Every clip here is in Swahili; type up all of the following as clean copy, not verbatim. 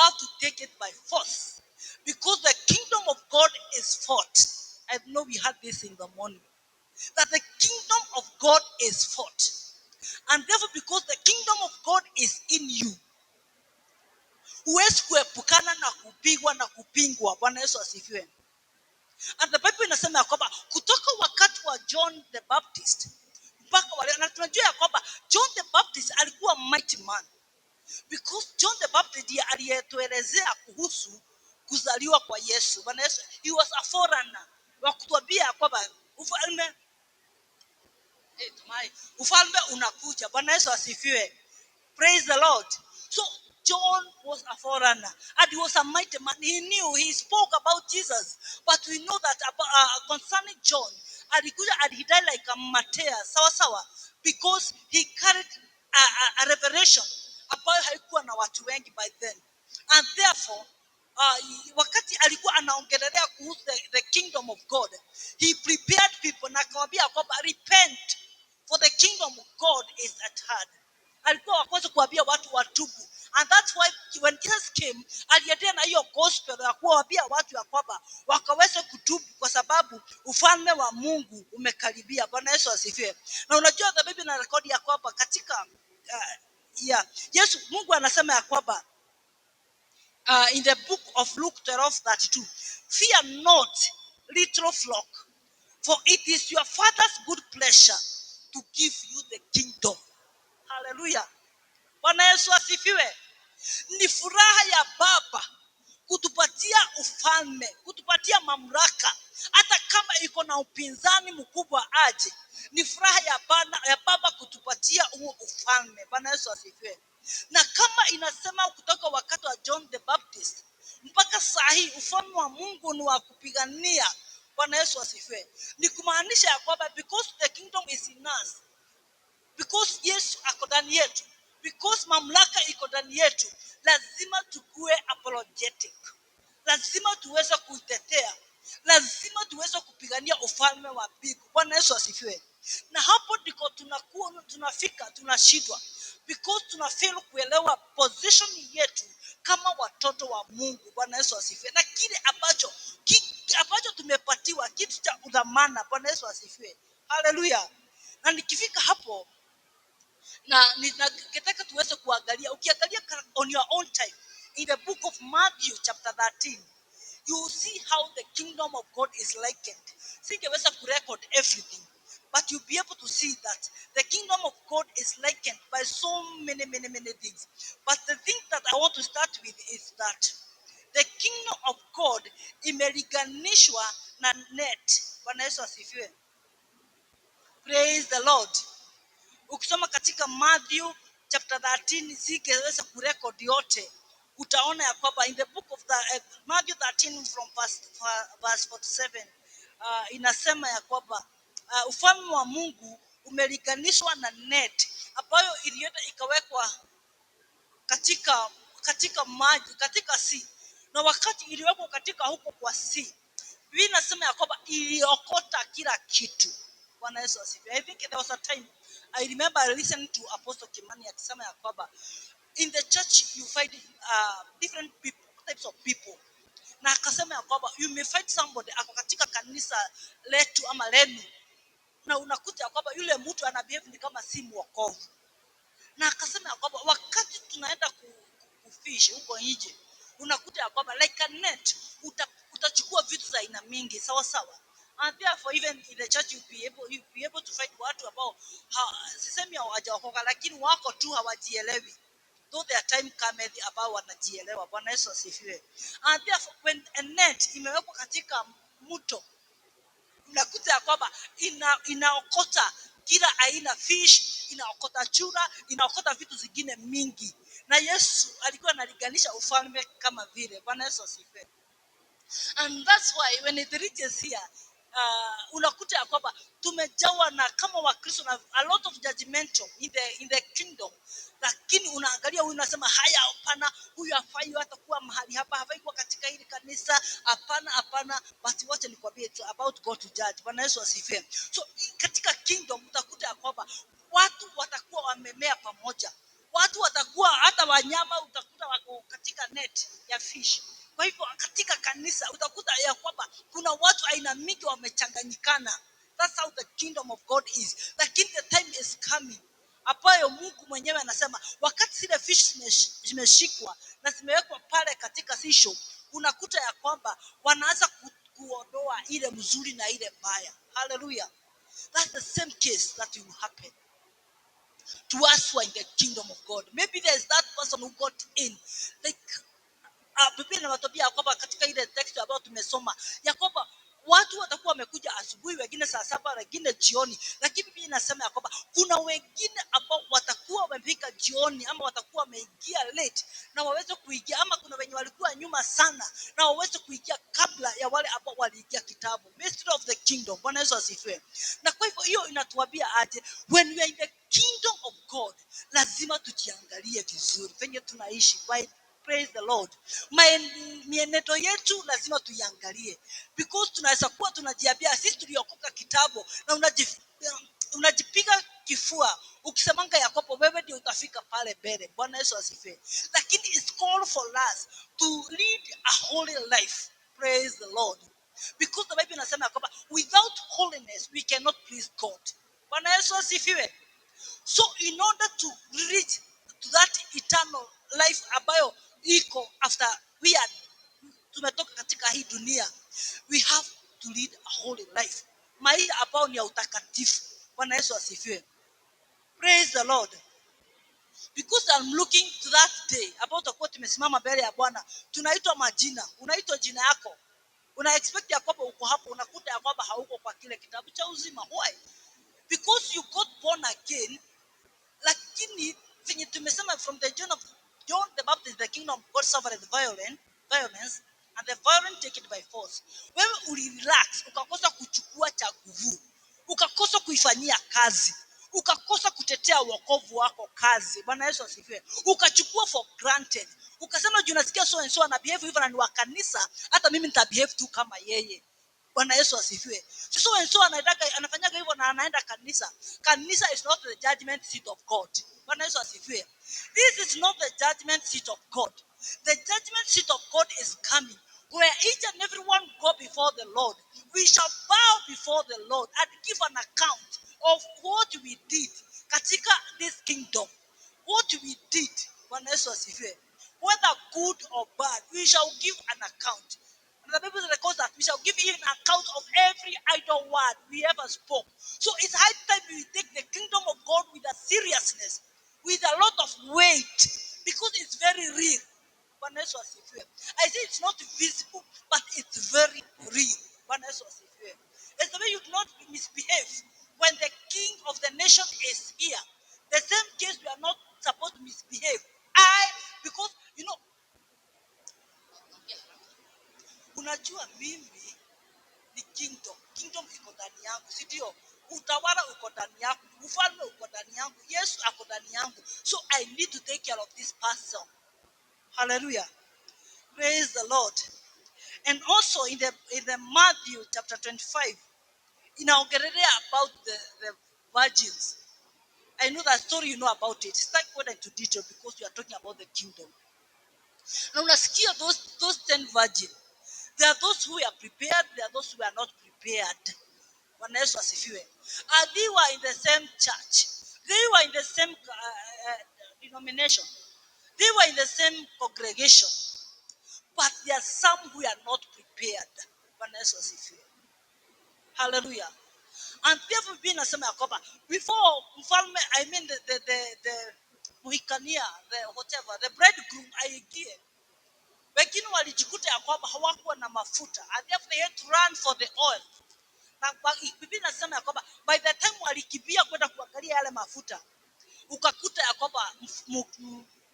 have to take it by force, because the kingdom of God is fought. I know we had this in the morning, that the kingdom of God is fought. And therefore, because the kingdom of God is in you, huwezi kuepukana na kupigwa na kupingwa. Bwana Yesu asifiwe. And the Bible inasema ya kwamba kutoka wakati wa John the Baptist mpaka wale, na tunajua ya kwamba John the Baptist alikuwa mighty man, because John the Baptist ndiye aliyetuelezea kuhusu kuzaliwa kwa Yesu. Bwana Yesu, he was a forerunner wa kutuambia ya kwamba ufalme, hey, tumai, ufalme unakuja. Bwana Yesu asifiwe. Praise the Lord. So John was a forerunner and he was a mighty man. He knew, he spoke about Jesus. But we know that concerning John, alikuja and he died like a martyr, sawa sawa, because he carried a revelation ambayo haikuwa na watu wengi by then. And therefore, wakati alikuwa anaongelelea kuhusu the kingdom of God, he prepared people na akawaambia kwamba repent, for the kingdom of God is at hand. Alikuwa wa kwanza kuambia watu watubu. And that's why when Jesus came, aliendelea na hiyo gospel ya kuwaambia watu ya kwamba wakaweze kutubu kwa sababu ufalme wa Mungu umekaribia. Bwana Yesu asifiwe. Na unajua the Bible ina rekodi ya kwamba katika yeah, Yesu Mungu anasema ya kwamba in the book of Luke 12:32, fear not, little flock, for it is your Father's good pleasure to give you the kingdom. Hallelujah. Bwana Yesu asifiwe. Ni furaha ya Baba kutupatia ufalme, kutupatia mamlaka, hata kama iko na upinzani mkubwa aje. Ni furaha ya Baba kutupatia huo ufalme. Bwana Yesu asifiwe. Na kama inasema kutoka wakati wa John the Baptist mpaka saa hii ufalme wa Mungu ni wa kupigania. Bwana Yesu asifiwe. Ni kumaanisha ya kwamba because the kingdom is in us, because Yesu ako ndani yetu, because mamlaka iko ndani yetu, lazima tukue apologetic, lazima tuweze kuitetea, lazima tuweze kupigania ufalme wa mbingu. Bwana Yesu asifiwe. Na hapo ndiko tunafika, tunashindwa, because tunafail kuelewa position yetu kama watoto wa Mungu. Bwana Yesu asifiwe. Na kile ambacho tumepatiwa, kitu cha udhamana. Bwana Yesu asifiwe. Hallelujah. Na nikifika hapo, na ningetaka tuweze kuangalia, ukiangalia on your own time in the book of Matthew chapter 13, you will see how the kingdom of God is likened. Singeweza kurecord everything, but you'll be able to see that the kingdom of God is likened by so many, many, many things. But the thing that I want to start with is that the kingdom of God imelinganishwa na net. Bwana Yesu asifiwe. Praise the Lord. Ukisoma katika Matthew chapter 13, singeweza kurecord yote, utaona ya kwamba in the book of the Matthew 13 from verse 47, inasema ya kwamba ufalme wa Mungu umelinganishwa na net ambayo ilienda ikawekwa katika maji, katika sea. Na wakati iliwekwa katika huko kwa sea, Biblia inasema ya kwamba iliokota kila kitu. Bwana Yesu asifiwe. I think there was a time I remember I listened to Apostle Kimani akisema ya kwamba in the church you find different people, types of people. Na akasema ya kwamba you may find somebody ako katika kanisa letu ama lenu, na unakuta ya kwamba yule mtu ana behave ni kama si mwokovu. Na akasema ya kwamba wakati tunaenda kufish huko nje, unakuta ya kwamba like a net utachukua vitu za aina mingi, sawa sawa. And therefore even in the church you'll be able to find watu ambao sisemi hawajaokoka, lakini wako tu hawajielewi. Though their time cometh ambao wanajielewa. Bwana Yesu asifiwe. And therefore when a net imewekwa katika mto, unakuta ya kwamba inaokota kila aina fish, inaokota chura, inaokota vitu zingine mingi. Na Yesu alikuwa analinganisha ufalme kama vile. Bwana Yesu asifiwe. And that's why when it reaches here, unakuta ya kwamba tumejawa na kama Wakristo na a lot of judgmental in the kingdom. Lakini unaangalia huyu unasema haya, hapana, huyu hafai hata kuwa mahali hapa, hafai kuwa katika hili kanisa, hapana, hapana. But wacha nikwambie, it's about God to judge. Bwana Yesu asifiwe. So katika kingdom utakuta ya kwamba watu watakuwa wamemea pamoja, watu watakuwa hata wanyama utakuta wako katika net. ya fish. Kwa hivyo katika kanisa utakuta ya kwamba kuna watu aina mingi wamechanganyikana. That's how the kingdom of God is. Lakini the time is coming ambayo Mungu mwenyewe anasema wakati zile fish zimeshikwa na zimewekwa pale katika sisho, unakuta ya kwamba wanaanza kuondoa ile mzuri na ile mbaya. Hallelujah. That's the same case that will happen to us who are in the kingdom of God. Maybe there's that person who got in. Biblia inatuambia ya kwamba katika ile text ambayo tumesoma ya kwamba watu watakuwa wamekuja asubuhi, wengine saa 7, wengine jioni, lakini Biblia inasema ya kwamba kuna wengine ambao watakuwa wamefika jioni ama watakuwa wameingia late na waweze kuingia, ama kuna wenye walikuwa nyuma sana na waweze kuingia kabla ya wale ambao waliingia kitambo. Mystery of the kingdom. Bwana Yesu asifiwe. Na kwa hivyo hiyo inatuambia aje, when we are in the kingdom of God lazima tujiangalie vizuri venye tunaishi. By praise the Lord. Mienendo yetu lazima tuiangalie, because tunaweza kuwa tunajiambia sisi tuliokoka kitambo, na unajipiga kifua ukisemanga ya kwamba wewe ndio utafika pale mbele. Bwana Yesu asifiwe. Lakini it's called for us to lead a holy life. Praise the Lord. Because the Bible inasema ya kwamba without holiness we cannot please God. Bwana Yesu asifiwe. So in order to reach to that eternal life ambayo iko after we are tumetoka katika hii dunia, we have to lead a holy life. Maisha ambayo ni ya utakatifu. Bwana Yesu asifiwe. Praise the Lord. Because I'm looking to that day ambao tutakuwa tumesimama mbele ya Bwana, tunaitwa majina, unaitwa jina yako. Una expect ya kwamba uko hapo, unakuta ya kwamba hauko kwa kile kitabu cha uzima. Why? Because you got born again. Lakini venye tumesema from the John of John the Baptist, the kingdom of God suffered violence, and the violent take it by force. Wewe ulirelax, ukakosa kuchukua cha nguvu, ukakosa kuifanyia kazi, ukakosa kutetea wokovu wako kazi. Bwana Yesu asifiwe. Ukachukua for granted, ukasema juu nasikia so and so ana behave hivyo na ni wa kanisa, hata mimi nita behave tu kama yeye. Bwana Yesu asifiwe. So and so anafanyaga hivyo na anaenda kanisa. Kanisa is not the judgment seat of God. Bwana Yesu asifiwe. This is not the judgment seat of God. The judgment seat of God is coming, where each and every one go before the Lord. We shall bow before the Lord and give an account of what we did katika this kingdom. What we did. Bwana Yesu asifiwe. Whether good or bad, we shall give an account. And the Bible records that we shall give even account of every idle word we ever spoke. So it's high time we take the kingdom of God with a seriousness, with a lot of weight, because it's very real. Bwana Yesu asifiwe. I say it's not visible, but it's very real. Bwana Yesu asifiwe. It's the way you do not misbehave when the king of the nation is here. The same case, we are not supposed to misbehave. Because, you know, unajua mimi ni kingdom. Kingdom iko ndani yangu, si ndio? Utawala uko ndani yangu, ufalme uko ndani yangu, Yesu ako ndani yangu. So I need to take care of this person. Hallelujah. Praise the Lord. And also in the Matthew chapter 25, inaongelelea about the virgins. I know that story, you know about it. Start going into detail because you are talking about the kingdom. Na unasikia those 10 virgins. There are those who are prepared, there are those who are not prepared. Bwana Yesu asifiwe. And they were in the same church. They were in the same denomination. They were in the same congregation. But there are some who are not prepared. Bwana Yesu asifiwe. Hallelujah. And therefore, Biblia inasema ya kwamba before mfalme, I mean the Muhikania, the whatever, the bridegroom aingie, wengine walijikuta ya kwamba hawakuwa na mafuta, and therefore they had to run for the oil. Na Biblia inasema ya kwamba by the time walikimbia kwenda kuangalia yale mafuta, ukakuta ya kwamba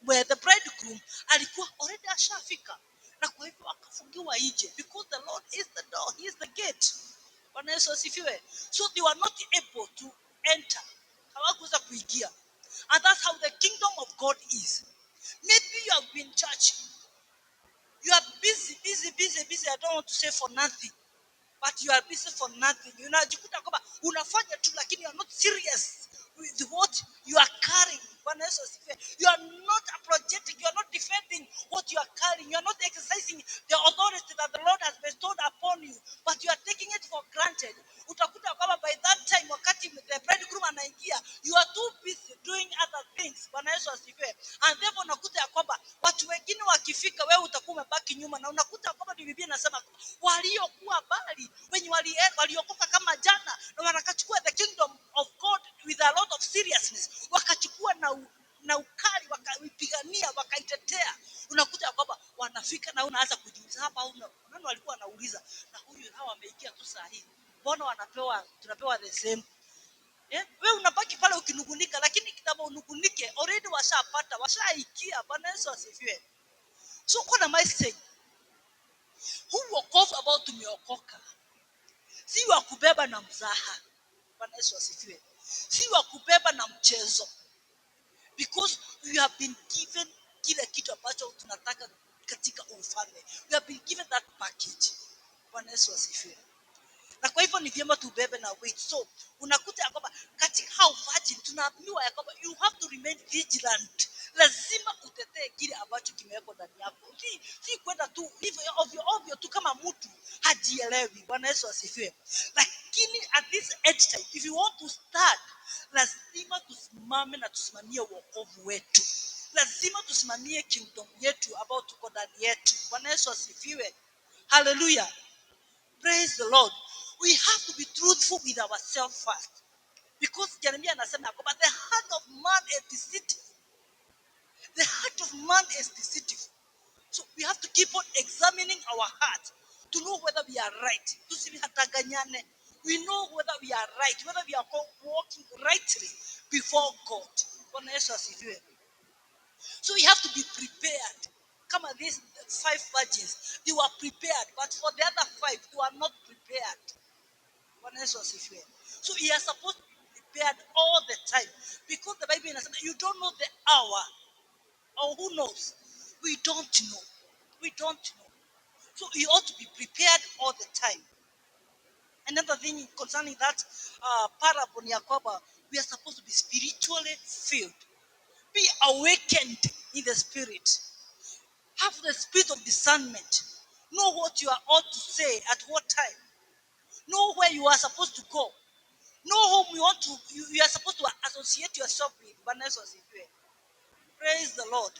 where the bridegroom alikuwa already ashafika, na kwa hivyo akafungiwa nje, because the Lord is the door, he is the gate. Bwana Yesu asifiwe. So they were not able to enter, hawakuweza kuingia. And that's how the kingdom of God is. Maybe you have been church, you are busy, busy, busy, busy. I don't want to say for nothing, but you are busy for nothing. Unajikuta kwamba unafanya tu, lakini you are not serious with what you are carrying. Bwana Yesu asifiwe. You are not apologetic, you are not defending what you are carrying, you are not exercising the authority that the Lord has bestowed upon you, but you are taking it for granted. Utakuta kwamba by that time, wakati the bridegroom anaingia, you are too busy doing other things. Bwana Yesu asifiwe. And therefore unakuta ya kwamba watu wengine wakifika, wewe utakuwa umebaki nyuma, na unakuta kwamba Biblia inasema waliokuwa mbali, wenye waliokoka kama jana, na wakachukua the kingdom of God with a lot of seriousness, wakachukua na ukali, wakaipigania, wakaitetea. Unakuta ya kwamba wanafika na unaanza kujiuliza hapa, nani walikuwa wanauliza, na huyu hawa wameingia tu saa hii, mbona tunapewa the same? Wewe unabaki pale ukinugunika, lakini kitambo unugunike already washapata, washaikia. Bwana Yesu asifiwe. So what am I saying? Huu wokovu ambao tumeokoka si wa kubeba na mzaha. Bwana Yesu asifiwe. Si wa kubeba na mchezo, because we have been given kile kitu ambacho tunataka katika ufalme. We have been given that package. Bwana Yesu asifiwe. Na kwa hivyo ni vyema tubebe na weight. So unakuta ya kwamba katika hao virgin tunaambiwa ya kwamba you have to remain vigilant. Lazima utetee kile ambacho kimewekwa ndani yako. Si kwenda tu hivyo ovyo ovyo tu kama mtu hajielewi. Bwana Yesu asifiwe. Lakini at this end time, if you want to start, lazima tusimame na tusimamie wokovu wetu. Lazima tusimamie kingdom yetu ambao tuko ndani yetu. Bwana Yesu asifiwe. Hallelujah. Praise the Lord. We have to be truthful with ourselves first. Because Jeremiah anasema kwamba the heart of man is deceitful. The heart of man is deceitful. So we have to keep on examining our heart to know whether we are right. Tusihatanganyane. We know whether we are right, whether we are walking rightly before God. Bwana Yesu asifiwe. So we have to be prepared. Kama these 5 virgins, they were prepared, but for the other 5, they were not prepared. Bwana Yesu asifiwe. So you are supposed to be prepared all the time, because the Bible inasema you don't know the hour, or who knows? We don't know. We don't know. So you ought to be prepared all the time. Another thing concerning that parable ni ya kwamba we are supposed to be spiritually filled. Be awakened in the spirit. Have the spirit of discernment. Know what you are ought to say at what time. Know where you are supposed to go. Know whom you want to, you are supposed to associate yourself with. Bwana Yesu asifiwe. Praise the Lord.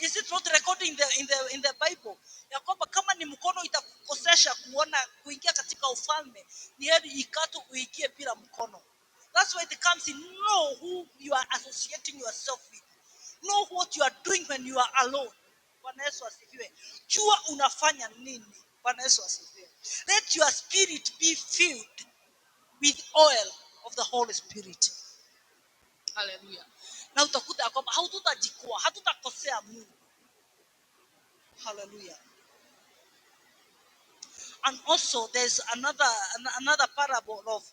Is it not recorded in the Bible? Ya kwamba kama ni mkono itakukosesha kuona kuingia katika ufalme, ni heri ikatwe uingie bila mkono. That's why it comes in. Know who you are associating yourself with. Know what you are doing when you are alone. Bwana Yesu asifiwe. Jua unafanya nini. Bwana Yesu asifiwe. Let your spirit be filled with oil of the Holy Spirit. Hallelujah. Na utakuta ya kwamba hatutajikua, hatutakosea Mungu. Hallelujah. And also there's another parable of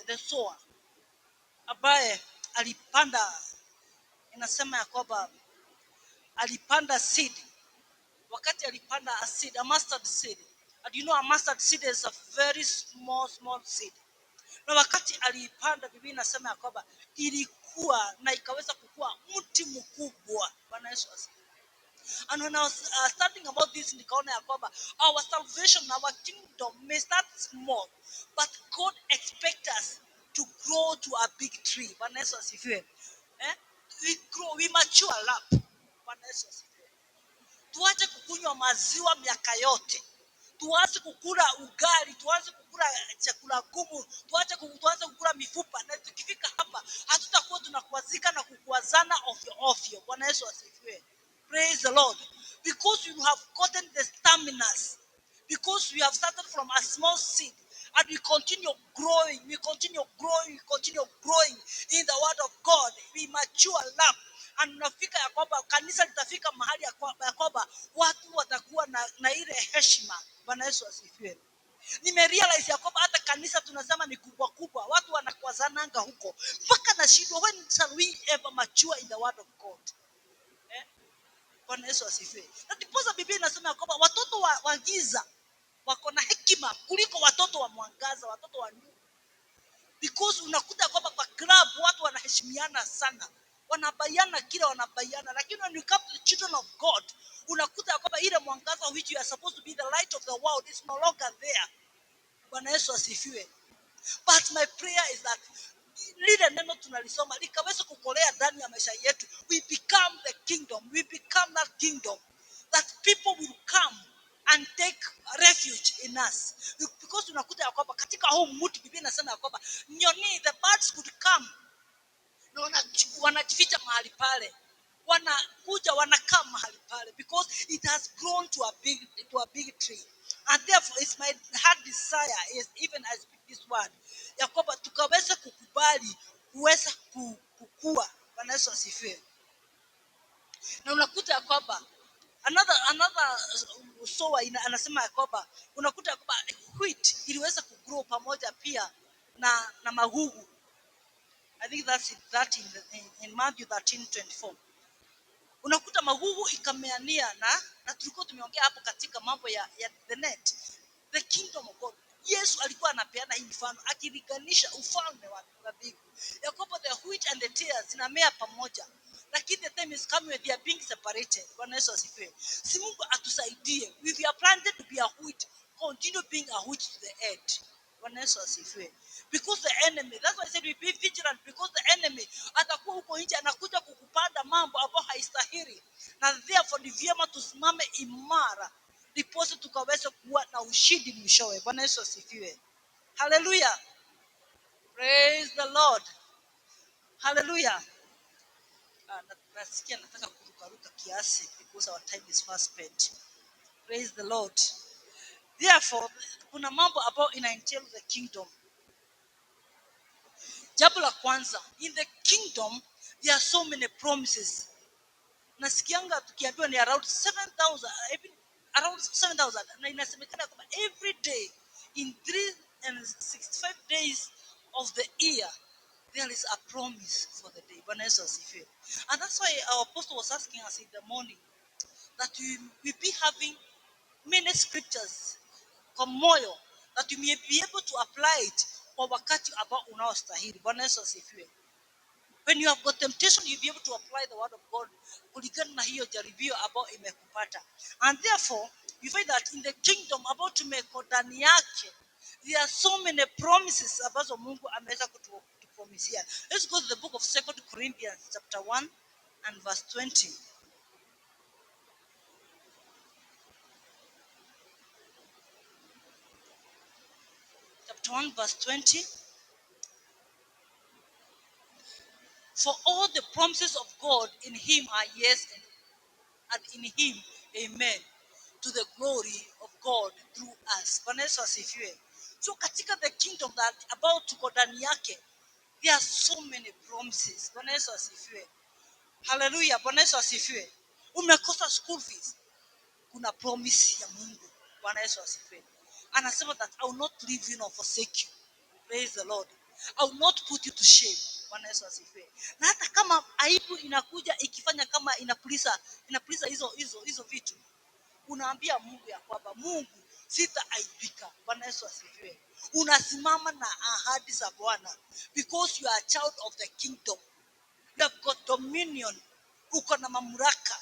the sower ambaye alipanda, inasema ya kwamba alipanda seed. Wakati alipanda a seed, a mustard seed. And you know a mustard seed is a very small, small seed. Na wakati aliipanda, Biblia inasema ya kwamba ilikuwa na ikaweza kukua mti mkubwa. Bwana Yesu asifiwe. And when I was studying about this, nikaona ya kwamba our salvation, our kingdom may start small, but God expects us to grow to a big tree. Bwana Yesu asifiwe. We grow, we mature up. Bwana Yesu asifiwe. Tuache kukunywa maziwa miaka yote. Tuanze kukula ugali, tuanze kukula chakula gumu, tuanze kukula mifupa. Na tukifika hapa hatutakuwa tunakwazika na kukwazana ovyo ovyo. Bwana Yesu asifiwe. Praise the Lord. Because you have gotten the stamina, because we have started from a small seed and we continue growing, we continue growing, we continue growing in the word of God. We mature up. And unafika ya kwamba kanisa litafika mahali ya kwamba watu watakuwa na ile heshima. Bwana Yesu asifiwe. Nimerealize ya kwamba hata kanisa tunasema ni kubwa kubwa, watu wanakwazananga huko mpaka nashindwa, when shall we ever mature in the word of God? Bwana Yesu asifiwe. Na ndiposa Biblia inasema ya kwamba watoto wa giza wako na hekima kuliko watoto wa mwangaza, watoto wa nuru. Because unakuta kwamba kwa club watu wanaheshimiana sana, wanabaiana kila wanabaiana, lakini when you come to the children of God unakuta kwamba ile mwangaza which you are supposed to be the light of the world is no longer there. Bwana Yesu asifiwe. But my prayer is that lile neno tunalisoma likaweza kukolea ndani ya maisha yetu. We become the kingdom. We become that kingdom that people will come and take refuge in us. Because unakuta ya kwamba katika huu mti Biblia inasema ya kwamba nyoni, the birds could come na wanajificha mahali pale, wanakuja wanakaa mahali pale because it has grown to a big tree. And therefore it's my heart desire is, even as I speak this word, ya kwamba tukaweza kukubali kuweza kukua. Bwana Yesu asifiwe. Na unakuta ya kwamba another sower anasema ya kwamba unakuta ya kwamba wheat iliweza kugrow pamoja pia na magugu. I think that's it, that in Matthew 13:24. Unakuta magugu ikameania na tulikuwa tumeongea hapo katika mambo ya the net, the kingdom of God. Yesu alikuwa anapeana hii mfano akilinganisha ufalme wa mbingu, ya kwamba the wheat and the tares zinamea pamoja, lakini the time is coming when they are being separated. Bwana Yesu asifiwe. Si Mungu atusaidie. If you are planted to be a wheat, continue being a wheat to the end. Bwana Yesu asifiwe. Because the enemy, that's why I said we be vigilant, because the enemy atakuwa huko nje anakuja kukupanda mambo ambayo haistahili, na therefore ni vyema tusimame imara ndiposa tukaweze kuwa na ushindi mwishowe. Bwana Yesu asifiwe. Hallelujah. Praise the Lord. Hallelujah. Nasikia nataka kurukaruka kiasi because our time is fast spent. Praise the Lord. Therefore, kuna mambo ambayo ina entail the kingdom. Jambo la kwanza, in the kingdom there are so many promises. Nasikianga tukiambiwa ni around 7,000, even around 7,000, na inasemekana kwamba every day in 365 days of the year there is a promise for the day. Bwana Yesu asifiwe. And that's why our apostle was asking us in the morning that we be having many scriptures kwa moyo, that you may be able to apply it kwa wakati ambao unaostahili. Bwana Yesu asifiwe. When you have got temptation, you'll be able to apply the word of God kulingana na hiyo jaribio ambayo imekupata. And therefore, you find that in the kingdom ambao tumeko ndani yake, there are so many promises ambazo Mungu ameweza kutupromisia. Let's go to the book of 2 Corinthians chapter 1 and verse 20. Chapter 1 verse 20. For all the promises of God in him are yes, and in him, amen, to the glory of God through us. Bwana Yesu asifiwe. So katika the kingdom that about tuko ndani yake, there are so many promises. Bwana Yesu asifiwe. Hallelujah. Bwana Yesu asifiwe. Umekosa school fees, kuna promise ya Mungu. Bwana Yesu asifiwe. Anasema that I will not leave you nor forsake you. Praise the Lord. I will not put you to shame. Bwana Yesu asifiwe. Na hata kama aibu inakuja ikifanya kama inapuliza hizo vitu, unaambia Mungu ya kwamba Mungu sitaaibika. Bwana Yesu asifiwe. Unasimama na ahadi za Bwana because you are a child of the kingdom. You have got dominion. Uko na mamlaka.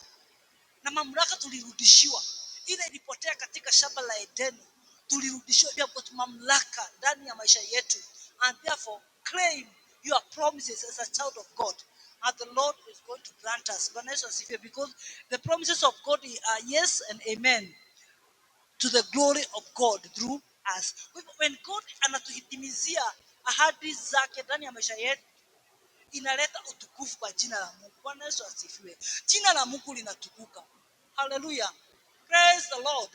Na mamlaka tulirudishiwa. Ile ilipotea katika shamba la Edeni, tulirudishiwa. You have got mamlaka ndani ya maisha yetu. And therefore claim your promises as a child of God. And the Lord is going to grant us. Bwana Yesu asifiwe. Because the promises of God are yes and amen to the glory of God through us. When God anatuhitimizia ahadi zake ndani ya maisha yetu, inaleta utukufu kwa jina la Mungu. Bwana Yesu asifiwe. Jina la Mungu linatukuka. Hallelujah. Praise the Lord.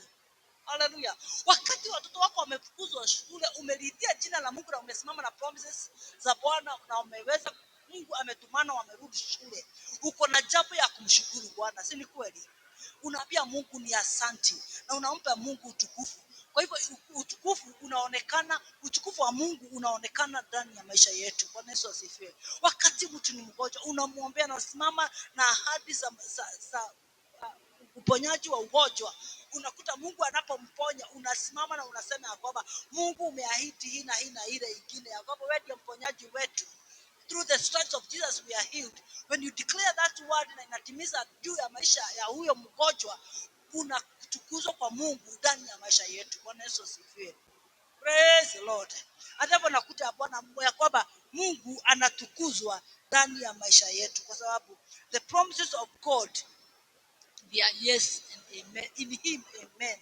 Hallelujah. Wakati watoto wako wamefukuzwa shule, umeliitia jina la Mungu na umesimama na promises za Bwana na umeweza, Mungu ametumana wamerudi shule. Uko na jambo ya kumshukuru Bwana, si ni kweli? Unaambia Mungu ni asanti na unampa Mungu utukufu. Kwa hivyo utukufu unaonekana, utukufu wa Mungu unaonekana ndani ya maisha yetu. Bwana Yesu asifiwe. Wakati mtu ni mgonjwa, unamuombea na unasimama na ahadi za Uponyaji wa ugonjwa, unakuta Mungu anapomponya unasimama na unasema ya kwamba Mungu umeahidi hii na hii na ile ingine, ya kwamba wewe ndiye mponyaji wetu. Through the stripes of Jesus we are healed. When you declare that word na inatimiza juu ya maisha ya huyo mgonjwa, kuna kutukuzwa kwa Mungu ndani ya maisha yetu. Bwana Yesu asifiwe. Praise the Lord. Hata hapo nakuta Bwana ya kwamba Mungu anatukuzwa ndani ya maisha yetu, kwa sababu the promises of God, they are yes and amen. In him, amen,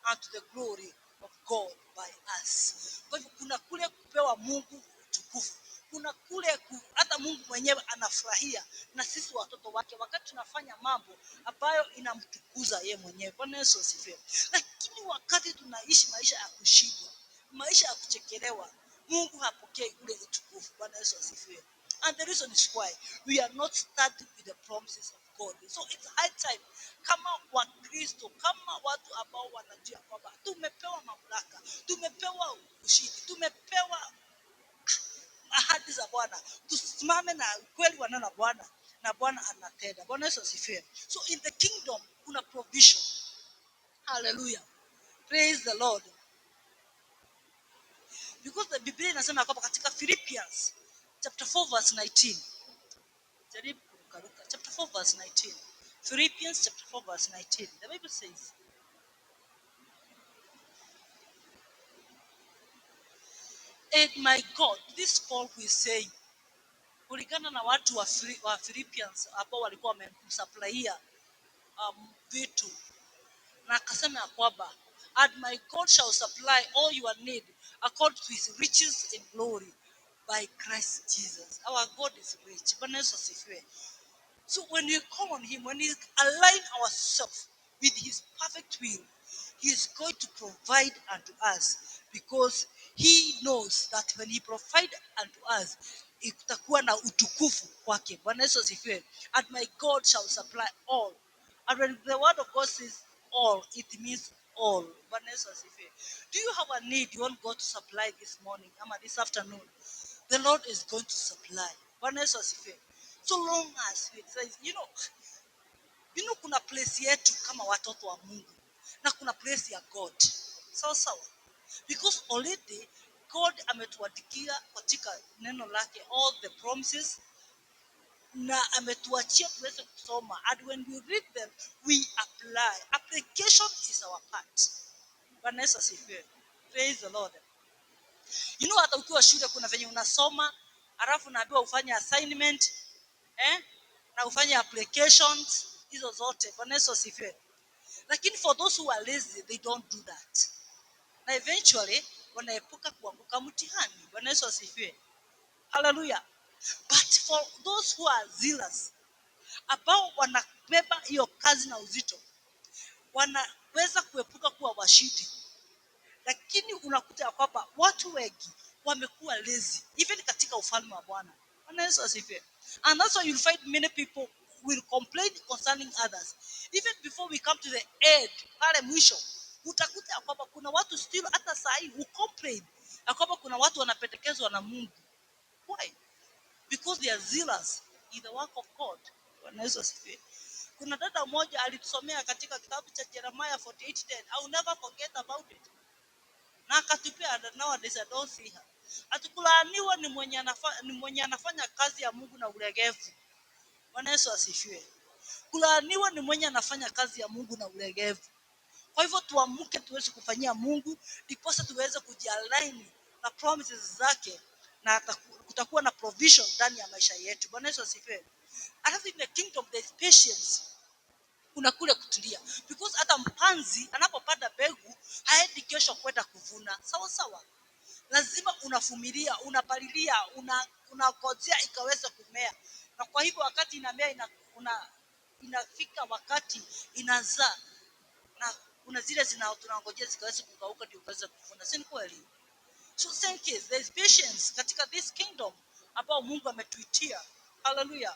and to the glory of God by us. Kwa hivyo kuna kule kupewa Mungu utukufu, kuna kule hata Mungu mwenyewe anafurahia na sisi watoto wake wakati tunafanya mambo ambayo inamtukuza yeye mwenyewe. Bwana Yesu asifiwe. Lakini wakati tunaishi maisha ya kushindwa, maisha ya kuchekelewa, Mungu hapokei ule utukufu. Bwana Yesu asifiwe. And the reason is why we are not starting with the promises of God. So it's high time kama Wakristo, kama watu ambao wanajua kwamba tumepewa mamlaka, tumepewa ushindi, tumepewa ahadi za Bwana, tusimame na ukweli wa neno la Bwana, na Bwana anatenda. Bwana Yesu asifiwe. So in the kingdom kuna provision. Hallelujah. Praise the Lord. Because the Biblia inasema kwamba katika Philippians chapter 4 verse 19. Jaribu kurukaruka. Chapter 4 verse 19. Philippians chapter 4 verse 19. The Bible says, And my God, this Paul who is saying, kulingana na watu wa Philippians ambao walikuwa wamemsupplyia vitu, na akasema ya kwamba, And my God shall supply all your need according to his riches in glory by Christ Jesus. Our God is rich. Bwana Yesu asifiwe. So when we call on him, when we align ourselves with his perfect will, he is going to provide unto us, because he knows that when he provides unto us, itakuwa na utukufu kwake. Bwana Yesu asifiwe. And my God shall supply all. And when the word of God says all, it means all. Bwana Yesu asifiwe. Do you have a need you want God to supply this morning, ama this afternoon? The Lord is going to supply. Bwana Yesu asifiwe. So long as it says, kuna place yetu kama watoto wa Mungu na kuna place ya God. Sawa sawa. Because already God ametuandikia katika neno lake all the promises, na ametuachia tuweze kusoma, and when we read them we apply. Application is our part. Bwana Yesu asifiwe. Praise the Lord. Hata ukiwa shule kuna venye unasoma alafu unaambiwa ufanye assignment, na ufanye applications hizo zote. Bwana Yesu asifiwe. Lakini for those who are lazy, they don't do that. Na eventually wanaepuka kuanguka mtihani. Bwana Yesu asifiwe. Hallelujah. But for those who are zealous, ambao wanabeba hiyo kazi na uzito, wanaweza kuepuka kuwa washindi. Lakini unakuta ya kwamba watu wengi wamekuwa lazy even katika ufalme wa Bwana. Bwana Yesu asifiwe. And that's why you'll find many people will complain concerning others. Even before we come to the end, pale mwisho, utakuta ya kwamba kuna watu still hata saa hii who complain ya kwamba kuna watu wanapendekezwa na Mungu. Why? Because they are zealous in the work of God. Bwana Yesu asifiwe. Kuna dada mmoja alitusomea katika kitabu cha Jeremiah 48:10. I will never forget about it. Na akatupia, and nowadays I don't see her. Atukulaaniwa ni mwenye anafanya kazi ya Mungu na ulegevu. Bwana Yesu asifiwe. Kulaaniwa ni mwenye anafanya kazi ya Mungu na ulegevu. Kwa hivyo tuamke tuweze kufanyia Mungu, ndiposa tuweze kujialign na promises zake, na kutakuwa na provision ndani ya maisha yetu. Bwana Yesu asifiwe. Alafu in the kingdom there is patience. Kuna kule kutulia. Because hata mpanzi anapopanda mbegu haendi kesho kwenda kuvuna. Sawa sawa. Lazima unavumilia, unapalilia, unangojea ikaweze kumea. Na kwa hivyo wakati inamea, inafika wakati inazaa. Na kuna zile tunangojea zikaweze kukauka ndio ukaweze kuvuna. Si ni kweli? So same case, there is patience katika this kingdom ambao Mungu ametuitia. Hallelujah.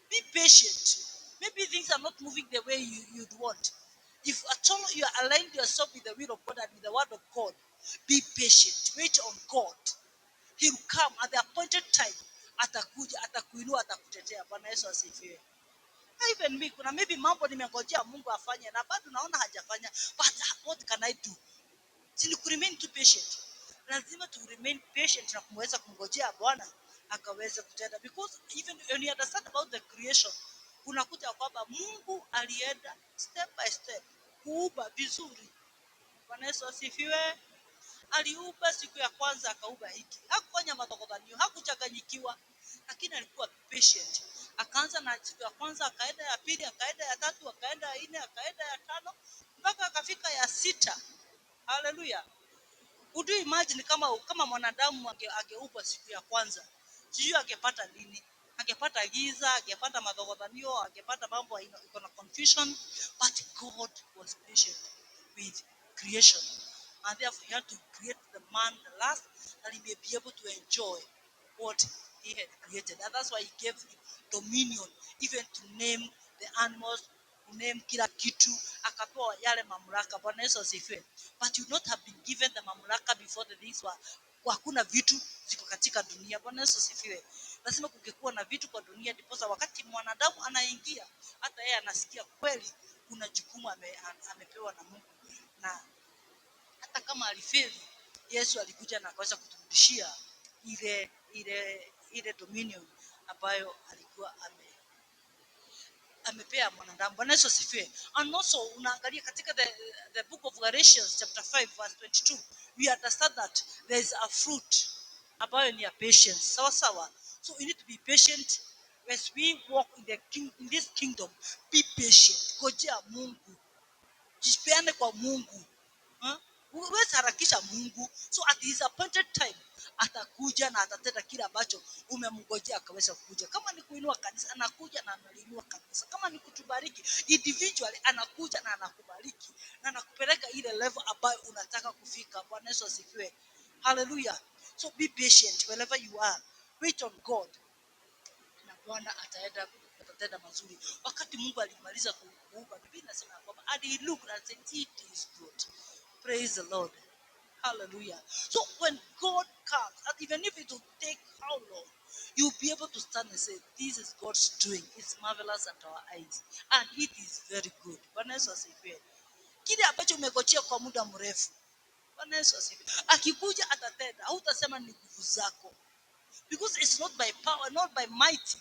Be patient. Maybe things are not moving the way you'd want. If at all you are aligned yourself with the will of God and with the word of God, be patient. Wait on God. He will come at the appointed time. Atakuja, atakuinua, atakutetea. Bwana Yesu asifiwe. Even me, kuna maybe mambo nimengojea Mungu afanye na bado naona hajafanya, but what can I do? Si ni kuremain too patient. Lazima to remain patient na kumweza kumngojea Bwana akaweze kutenda, because even when you understand about the creation, unakuta kwamba Mungu alienda step by step kuumba vizuri. Bwana Yesu asifiwe. Aliumba siku ya kwanza akaumba hiki, hakufanya madhogodhanio, hakuchanganyikiwa, lakini alikuwa patient. Akaanza na siku ya kwanza, akaenda ya pili, akaenda ya tatu, akaenda ya nne, akaenda ya tano, mpaka akafika ya sita. Haleluya! Would you imagine kama mwanadamu angeumbwa siku ya kwanza, sijui angepata nini? Angepata giza, angepata madhogodhanio, angepata mambo iko na confusion. But God was patient with creation, and therefore he had to create the man the last, that he may be able to enjoy what he had created. And that's why he gave him dominion, even to name the animals, to name kila kitu, akapewa yale mamlaka. Bwana Yesu asifiwe. But you not have been given the mamlaka before the things were, hakuna vitu ziko katika dunia. Bwana Yesu asifiwe. Lazima kungekuwa na vitu kwa dunia, ndiposa wakati mwanadamu anaingia, hata yeye anasikia kweli kuna jukumu amepewa na Mungu. Na hata kama alifeli, Yesu alikuja na akaweza kuturudishia ile dominion ambayo alikuwa amepea mwanadamu. Bwana Yesu asifiwe. And also unaangalia katika the book of Galatians chapter 5 verse 22, we understand that there is a fruit ambayo ni ya patience. Sawa sawa. So you need to be patient as we walk in this kingdom. Be patient. Ngojea Mungu. Jipeane kwa Mungu. Huh? Huwezi harakisha Mungu. So at his appointed time atakuja na atatenda kile ambacho umemngojea akaweza kuja. Kama ni kuinua kanisa, anakuja na analiinua kanisa. Kama ni kutubariki individually, anakuja na anakubariki na anakupeleka ile level ambayo unataka kufika. Bwana Yesu asifiwe. Hallelujah. So be patient wherever you are. Wait on God. Na Bwana atatenda mazuri. Wakati Mungu alimaliza kuumba, Biblia inasema ya kwamba and he looked and said it is good. Praise the Lord. Hallelujah. So when God comes, and even if it will take how long, you'll be able to stand and say, this is God's doing. It's marvelous at our eyes. And it is very good. Bwana Yesu asifiwe. Kile ambacho umegojea kwa muda mrefu, Bwana Yesu asifiwe. Akikuja atatenda. Hautasema ni nguvu zako. Because it's not by power, not by might,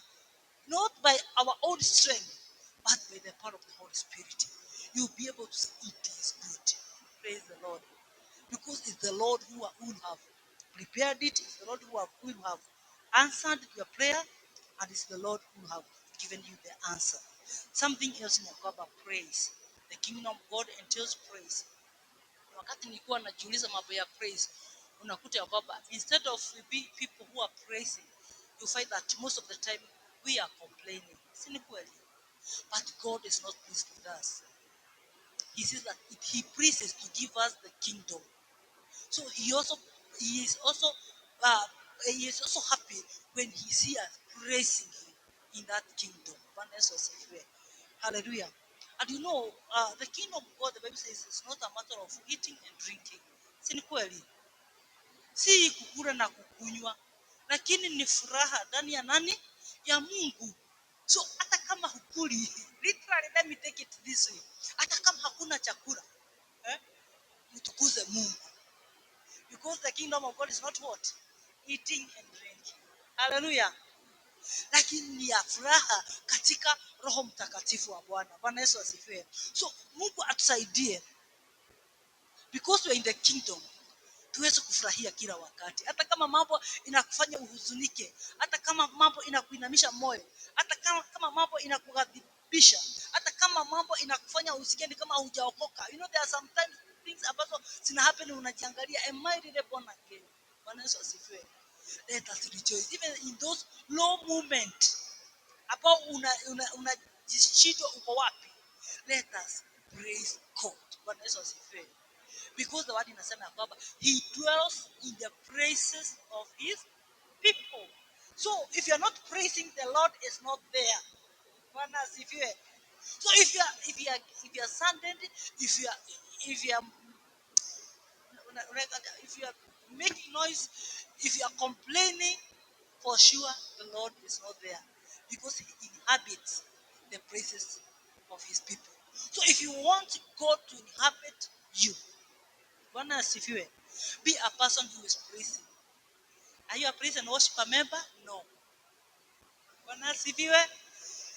not by our own strength, but by the power of the Holy Spirit. You'll be able to say, it is good. Praise the Lord. Because it's the Lord who will have prepared it. It's the Lord who will have answered your prayer. And it's the Lord who have given you the answer. Something else in Yakoba, praise. The kingdom of God entails praise. Wakati nilikuwa najiuliza mambo ya praise, unakuta ya kwamba instead of we be people who are praising, you find that most of the time we are complaining. Si ni kweli? But God is not pleased with us. He says that he pleases to give us the kingdom. So he is also happy when he sees us praising him in that kingdom. Bwana Yesu asifiwe. Hallelujah. And the kingdom of God, the Bible says, it's not a matter of eating and drinking. Si ni kweli? Si kukula na kukunywa, lakini ni furaha ndani ya nani? Ya Mungu. So hata kama hukuli, literally let me take it this way. Hata kama hakuna chakula, mtukuze Mungu. Because the kingdom of God is not what? Eating and drinking. Hallelujah. Lakini ni ya furaha katika Roho Mtakatifu wa Bwana. Bwana Yesu asifiwe. So Mungu atusaidie, because we are in the kingdom, tuweze kufurahia kila wakati. Hata kama mambo inakufanya uhuzunike, hata kama mambo inakuinamisha moyo, hata kama mambo inakughadhibisha, hata kama mambo inakufanya usikie ni kama hujaokoka. There are sometimes things ambazo zina happen, unajiangalia, am I really born again? Bwana Yesu asifiwe. Let us rejoice even in those low moments ambao unajishindwa uko wapi. Let us praise God. Bwana Yesu asifiwe. Because the word inasema ya kwamba he dwells in the praises of his people. So if you are not praising, the Lord is not there. Bwana asifiwe. So if you are saddened, if you are making noise, if you are complaining, for sure the Lord is not there, because he inhabits the praises of his people. So if you want God to inhabit you, Bwana asifiwe, be a person who is praising. Are you a praise and worshiper member? No. Bwana asifiwe.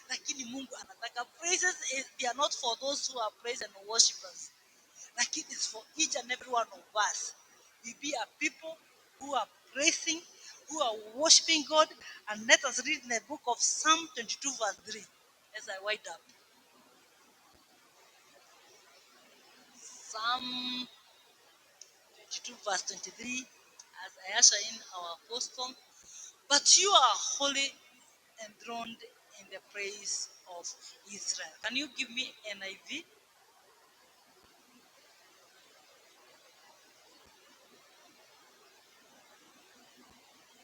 Lakini Mungu anataka praises, they are not for those who are praise and worshipers. Lakini it's for each and every one of us. We be a people who are praising, who are worshiping God. And let us read in the book of Psalm 22 verse 3 as I wind up. Psalm 22 verse 23, as I usher in our apostle. But you are holy, enthroned in the praise of Israel. Can you give me NIV?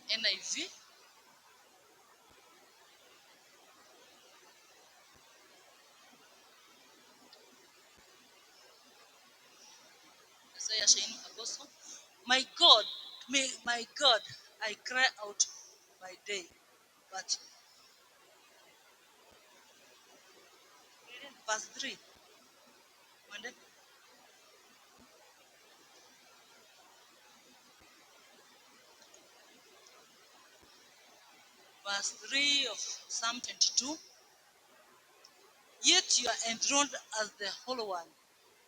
NIV? As I usher in apostle. My God, may, my God, I cry out by day. But verse 3. Verse 3 of Psalm 22. Yet you are enthroned as the Holy One.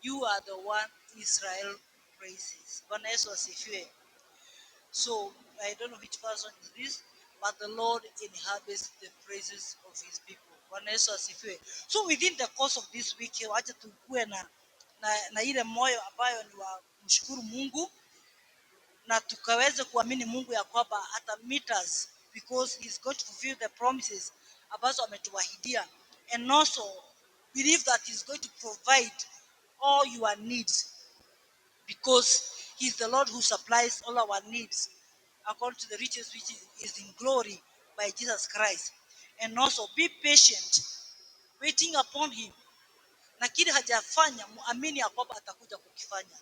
You are the one Israel praises. Bwana Yesu asifiwe. So I don't know which version is this, but the Lord inhabits the praises of his people. Bwana Yesu asifiwe. So within the course of this week, wacha tukue na ile moyo ambayo ni wa kumshukuru Mungu, na tukaweze kuamini Mungu ya kwamba ata meet us, because he's going to fulfill the promises ambazo ametuahidia, and also believe that he's going to provide all your needs, because he's the Lord who supplies all our needs according to the riches which is in glory by Jesus Christ. And also be patient, waiting upon him. Na kile hajafanya, muamini ya kwamba atakuja kukifanya.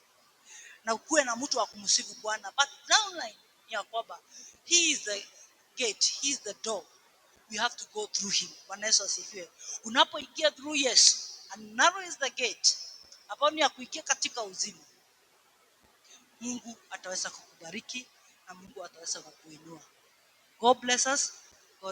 Na ukuwe na mtu wa kumsifu Bwana. But downline ni ya kwamba he is the gate, he is the door. We have to go through him. Bwana Yesu asifiwe. Unapoingia through Yesu, and narrow is the gate, ambayo ni ya kuingia katika uzima, Mungu ataweza kukubariki na Mungu ataweza kukuinua. God bless us.